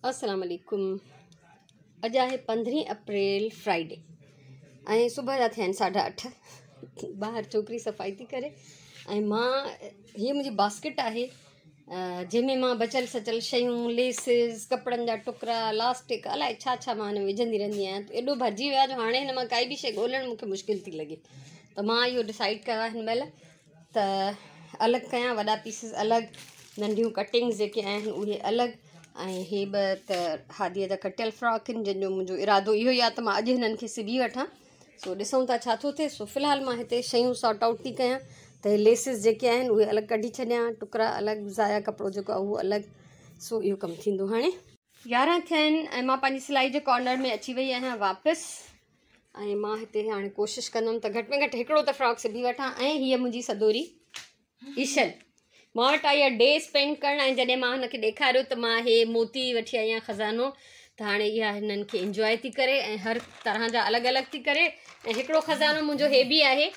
السلام عليڪم. اڄ آهي 15 اپريل فرائيڊي ۽ صبح جا ٿيا آهن 8:30. ٻاهر ڇوڪري صفائي ٿي ڪري ۽ مان هيءَ منهنجي باسڪيٽ آهي جنهن ۾ مان بچل سچل شيون، ليسز، ڪپڙن جا ٽڪرا، لاسٽڪ، الائي ڇا ڇا مان هن ۾ وجهندي رهندي آهيان. ايڏو ڀرجي ويو آهي جو هاڻي هن مان ڪائي به شيءِ ڳولهڻ مون کي مشڪل ٿي لڳي. ته مان اهو ڊسائيڊ ڪيو آهي هن مهل ته الڳ ڪيان، وڏا پيسز الڳ، ننڍيون ڪٽنگس جيڪي آهن اهي الڳ، ۽ هي ٻه ته هاديءَ جا ڪٽيل فراڪ آهن جن جو منهنجو ارادو اهو ئي آهي ته مان اڄ هنن کي سبي وٺان. سو ڏسون ٿا ڇا ٿو ٿئي. سو في الحال مان هتي شيون سارٽ آئوٽ ٿي ڪيان ته هي ليسز جيڪي آهن اهي الڳ ڪڍي ڇڏيان، ٽڪرا الڳ، ضايع ڪپڙو جيڪو آهي اهو الڳ. سو اهو ڪم ٿيندو. هاڻي 11 ٿيا آهن ۽ مان پنهنجي سلائي جي ڪارنر ۾ اچي وئي آهيان واپس ۽ مان هتي هاڻي ڪوشش ڪندم ته گهٽ ۾ گهٽ هڪڙو ته فراڪ سبي وٺان. ۽ هيءَ منهنجي سدوري ايشل مان وٽ آئي آهي ڊي اسپينڊ ڪرڻ، ۽ جڏهن مان هن کي ڏيکاريو ته مان هي موتي وٺي آئي آهيان خزانو، ته هاڻي اها هنن کي انجواءِ ٿي ڪري ۽ هر طرح جا الڳ الڳ ٿي ڪري. ۽ هڪڙو خزانو منهنجو هي به آهي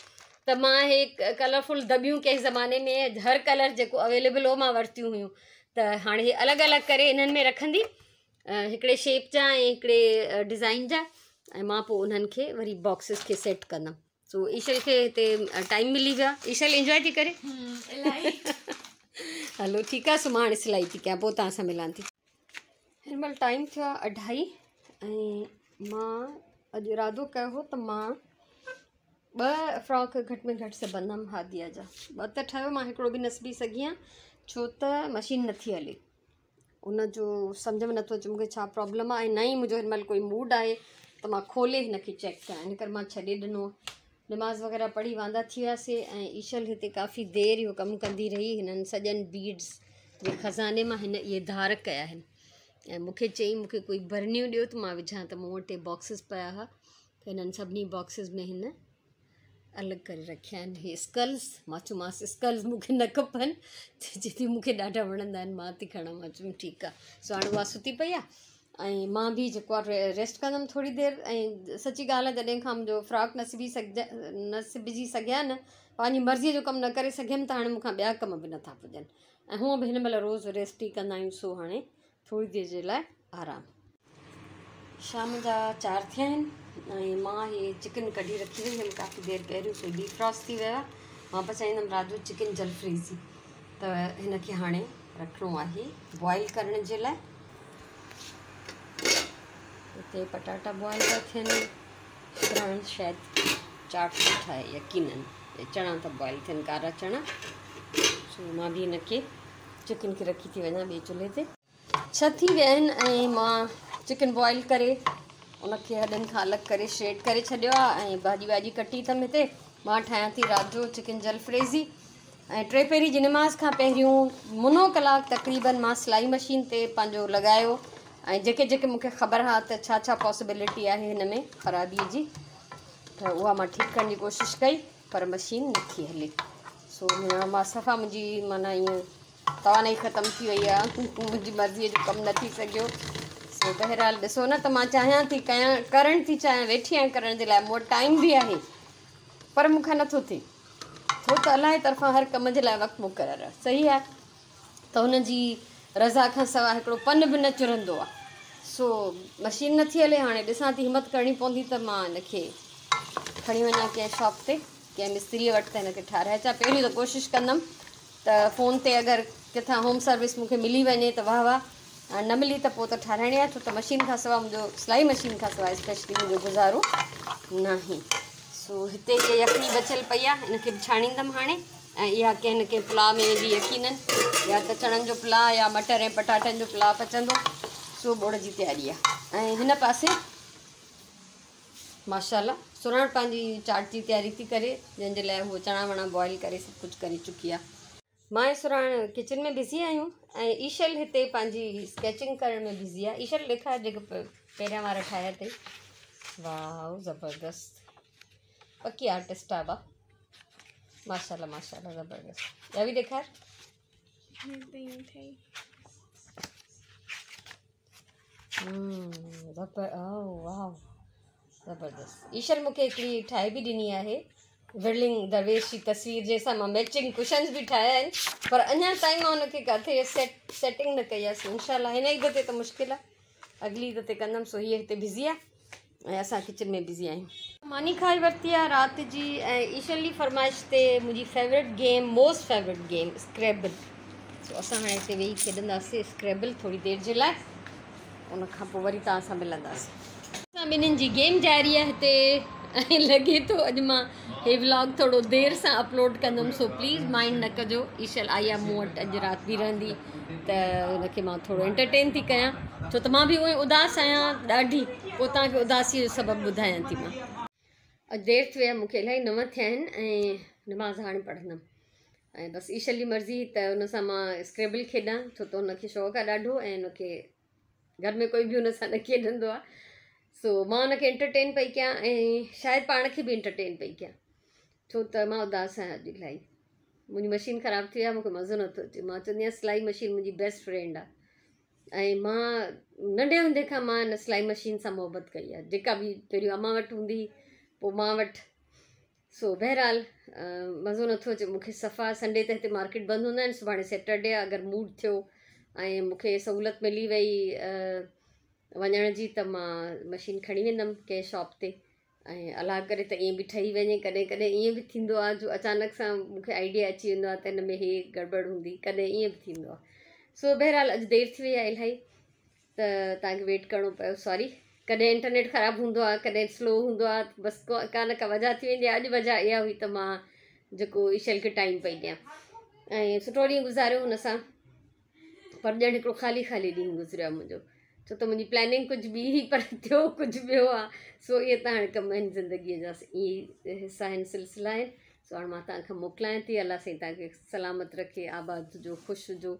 ته مان هي ڪلرفل دٻيون ڪنهن زماني ۾ هر ڪلر جيڪو اويليبل هو مان ورتيون هيون، ته هاڻي هي الڳ الڳ ڪري انهن ۾ رکندي، هڪڙي شيپ جا ۽ هڪڙي ڊزائن جا، ۽ مان پوءِ انهن کي وري باڪسز کي سيٽ ڪندم. سو ايشل کي هتي ٽائيم ملي ويو آهي، ايشل انجواءِ ٿي ڪري. هلو ٺيڪ آهي. سو مان هاڻي سلائي ٿي ڪيان، پوءِ توهان سان ملان ٿي. هن مهل ٽائيم ٿيو آهي 2:30 ۽ مان اڄ ارادو ڪيو هو ته مان ٻه فراڪ گهٽ ۾ گهٽ سبندم هاديءَ جا. ٻه ته ٺهيو، مان هڪڙو به نه سبي سگهي آهيان ڇو ته مشين نٿي هلي. ان جو سمجهه ۾ نٿو اچي مون کي ڇا پرابلم آهي، ۽ نه ئي منهنجو هن مهل ڪوئي موڊ آهي ته مان کولي هن کي چيڪ ڪيان، ان ڪري مان ڇڏي ڏنو. نماز وغيره پڙهي واندا ٿي وياسين ۽ ايشل هتي ڪافي دير اهو ڪم ڪندي رهي. هنن سڄن بيڊس جي خزاني مان هن اهي ڌار ڪيا آهن ۽ مون کي چيئين مون کي ڪوئي برنيون ڏيو ته مان وجهان. ته مون وٽ باڪسز پيا هئا، ته هنن سڀني باڪسز ۾ هن الڳ ڪري رکيا آهن. هي اسڪلز، مان چيومانس اسڪلز مون کي نه کپن، چئي ٿي مون کي ڏاڍا وڻندا آهن، مان ٿي کڻان. مان چيم ٺيڪ آهي. سو هاڻي اها ستي پئي آهي ۽ مان به جيڪو آهي ريسٽ ڪندم ٿوري دير. ۽ سچي ڳالهه آهي جڏهن کان منهنجو فراڪ نه سبي سگهجي، نه سبجي سگهيا نه پنهنجي مرضيءَ جو ڪم نه ڪري سگهيم، ته هاڻي مون کان ٻيا ڪم به نٿا پڄن. ۽ هونئن به هن مهل روز ريسٽ ئي ڪندا آهيون، سو هاڻي ٿوري دير جي لاءِ آرام. شام جا 4 ٿيا آهن ۽ مان هي چڪن ڪڍي رکي هئي هيم ڪافي دير پهريون، سو ڊيفراسٽ ٿي ويو آهي. مان پچائيندم رات جو چڪن جلفريزي، ته هن کي هاڻي رکڻو آهي بوائل ڪرڻ جي لاءِ. هتي پٽاٽا بوائل ٿا ٿين، سرڻ شايد چاٽ ٿي ٺاهي، يقينن چڻا ٿا بوائل ٿين، ڪارا چڻا. سو مان به هن کي چڪن کي رکي ٿي وڃان ٻئي چلهي تي. 6 ٿي ويا آهن ۽ مان چڪن بوائل ڪري ان کي هڏن کان الڳ ڪري شريڊ ڪري ڇڏيو آهي ۽ ڀاڄي واڄي ڪٽي اٿم. هتي مان ٺاهيان ٿي رات جو چڪن جلفريزي. ۽ 3 پهرين جي نماز کان پهريون منو ڪلاڪ تقريبن مان سلائي مشين تي پنهنجو لڳايو ۽ جيڪي جيڪي مون کي خبر آهي ته ڇا ڇا پاسيبلٽي آهي هن ۾ خرابيءَ جي، ته اها مان ٺيڪ ڪرڻ جي ڪوشش ڪئي، پر مشين نٿي هلي. سو مان صفا منهنجي معنيٰ ائين توانائي ختم ٿي وئي آهي، منهنجي مرضيءَ جو ڪم نه ٿي سگهيو. سو بهرحال ڏسو نه ته مان چاهيان ٿي ڪيان، ڪرڻ ٿي چاهيان، ويٺي آهيان ڪرڻ جي لاءِ، مون وٽ ٽائيم به آهي، پر مون کان نٿو ٿئي. ڇو ته الله جي طرفان هر ڪم جي لاءِ وقت مقرر آهي. صحيح آهي ته هن جي رضا کان سواءِ هڪڙو پن به نه چرندو آهي. سو مشين نٿي هلي، هاڻي ڏسان ٿي همت ڪرڻي پوندي ته مان هن کي کڻي وڃان ڪنهن شاپ تي، ڪنهن مستريءَ وٽ، ته هن کي ٺاراهي اچان. پهريون ته ڪوشش ڪندم ته فون تي اگر ڪٿان هوم سروس مون کي ملي وڃي ته واهه واهه، ۽ نه ملي ته پوءِ ته ٺاراهڻي آهي، ڇو ته مشين کان سواءِ منهنجو سلائي مشين کان سواءِ اسپيشلي منهنجو گذارو ناهي. سو هتي هيءَ يکني بچيل پئي آهي، هن کي به ڇاڻيندم هاڻي. ۽ اها ڪنهن نه ڪنهن پلاءُ ۾ ويندي يقينن، يا ته چڻن جو پلاءُ يا مٽر ۽ پٽاٽن جو پلاءُ پچندو. سو ٻوڙ جي تياري آهي. ۽ هن پاسي ماشاءَ سرڻ پنهنجي چاٽ جي تياري ٿي ڪري، جنهن جي لاءِ هوءَ چڻا وڻا بوائل ڪري سڀ ڪجهه ڪري چڪي آهي. مان ۽ سرڻ ڪچن ۾ بزي آهيون ۽ ايشل هتي پنهنجي اسڪيچنگ ڪرڻ ۾ بزي آهي. ايشل ڏيکار جيڪي پهريان وارا ٺاهيا اٿئي. واهه زبردست، پڪي آرٽسٽ آهي با، ماشاءَ ماشاءَ زبردست. ٻيا به ڏيکار. واهه زبردست. ايشل مون کي هڪڙي ٺاهي به ڏني آهي ورلنگ درويش جي تصوير، جنهن سان مان ميچنگ ڪشنس به ٺاهيا آهن، پر اڃا تائين مان هن کي ڪاٿي سيٽنگ نه ڪئي آهي. سو انشا هن عيد تي ته مشڪل آهي، اڳلي عيد تي ڪندم. سو هيء هتي بزي آهي ۽ اسان ڪچن ۾ بزي آهيون. ماني کائي ورتي آهي رات جي ۽ ايشل جي فرمائش تي منهنجي favourite game most favourite game Scrabble. سو اسان هاڻي هتي ويهي کيڏنداسين اسڪريبل ٿوري دير جي لاء، ان کان پوء وري توهان سان ملنداسين. اسان ٻنهين جي گيم جاري آهي هتي ۽ لڳي ٿو اڄ مان هي ولاگ ٿورو دير سان اپلوڊ ڪندم، سو پليز مائنڊ نه ڪجو. ايشل آئي آهي مون وٽ، اڄ رات به رهندي ته هن کي مان ٿورو انٽرٽين ٿي ڪيان، ڇو ته مان به اونئي اداس آهيان ڏاڍي. پوء توهان کي اداسيء جو سبب ٻڌايان ٿي مان. اڄ دير ٿي وئي آهي، مون کي الاهي 9 ٿيا آهن ۽ نماز هاڻي پڙهندم ۽ بس ايشل جي مرضي ته ان سان مان اسڪريبل کيڏان، ڇو ته هن کي شوق آهي ڏاڍو ۽ هن کي گهر ۾ ڪوئي به هن سان نه کيڏندو آهي. سو مان هن کي انٽرٽين پئي ڪيان ۽ شايد پاڻ کي به انٽرٽين پئي ڪيان، ڇو ته مان اداس آهيان اڄ الاهي. منهنجي مشين خراب ٿي وئي آهي، مون کي مزو نٿو اچي. مان چوندي آهيان سلائي مشين منهنجي بيسٽ فرينڊ آهي ۽ مان ننڍي هوندي کان مان هن سلائي مشين سان محبت ڪئي آهي، جيڪا به پهريون امان وٽ هوندي هئي پوء مان وٽ. سو بهرحال مزو نٿو اچي مون کي صفا. سنڊي ته هتي مارڪيٽ بند هوندا آهن، سڀاڻي سيٽرڊي آهي. اگر موڊ ٿيو ۽ مون کي سهولت ملي وئي وڃڻ جي ته مان مشين کڻي ويندم ڪنهن شاپ تي، ۽ الله ڪري ته ائين به ٺهي وڃي. ڪڏهن ڪڏهن ائين به ٿيندو آهي جو اچانڪ سان مون کي آئيڊيا اچي ويندو آهي ته هن ۾ هي گڙٻڙ هوندي، ڪڏهن ائين به ٿيندو آهي. سو بهرحال اڄ دير ٿي وئي آهي الاهي ته توهان کي ويٽ ڪرڻو پيو، سوري. ڪڏهن انٽرنيٽ خراب هوندو آهي، ڪڏهن سلو هوندو آهي، بس ڪا نه ڪا وجهه ٿي ويندي آهي. اڄ وجهه اها هئي ته مان جيڪو ايشل کي ٽائيم پئي ڏيان ۽ سٺو ڏينهن گذاريو هن سان، پر ڄڻ هڪڙو خالي خالي ڏينهن گذريو آهي منهنجو، ڇو ته منهنجي پلاننگ ڪجهه ٻي هئي پر ٿيو ڪجهه ٻيو آهي. سو اهي ته هاڻي ڪم آهن زندگيء جا، اهي حصا آهن، سلسلا آهن. سو هاڻي مان توهان کان موڪلايان ٿي. الله سائين توهان کي سلامت رکي، آباد هجو، خوش هجو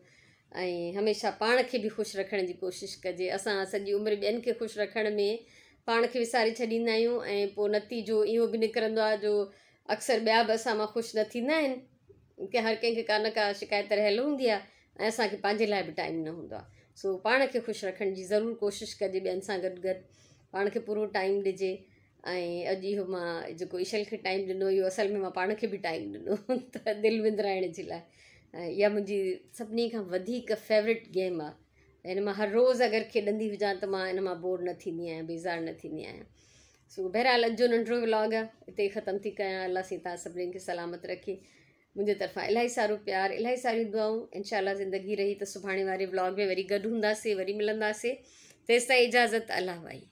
۽ هميشه پاڻ کي به خوش رکڻ جي ڪوشش ڪجي. اسان سڄي عمر ٻين کي خوش رکڻ ۾ پاڻ کي وساري ڇڏيندا آهيون ۽ پوء نتيجو اهو به نڪرندو آهي جو اڪثر ٻيا به اسان مان خوش نه ٿيندا آهن. ڪي هر ڪنهن کي ڪا نه ڪا شڪايت رهيل هوندي آهي ۽ اسان کي پنهنجي لاء به ٽائيم نه هوندو آهي. سو پاڻ کي خوش رکڻ جي ضرور ڪوشش ڪجي، ٻين سان گڏ گڏ پاڻ کي پورو ٽائيم ڏجي. ۽ اڄ اهو مان جيڪو ايشل کي ٽائيم ڏنو، اهو اصل ۾ مان پاڻ کي به ٽائيم ڏنو ته دل وندرائڻ جي لاء. ۽ اها منهنجي سڀني کان وڌيڪ فيورٽ گيم آهي. هن مان هر روز اگر کيڏندي هجان ته مان ان مان بور نه ٿيندي آهيان، بيزار نه ٿيندي آهيان. سو بهرحال اڄ جو ننڍڙو ولاگ آهي اتي ئي ختم ٿي ڪيان. الله سائين توهان سڀني کي سلامت رکي. منهنجي طرفان الاهي سارو پيار، الاهي ساريون دعائون. انشاء الله زندگي رهي ته سڀاڻي واري ولاگ ۾ وري گڏ هونداسين، وري ملنداسين. تيستائين اجازت، الله واهي.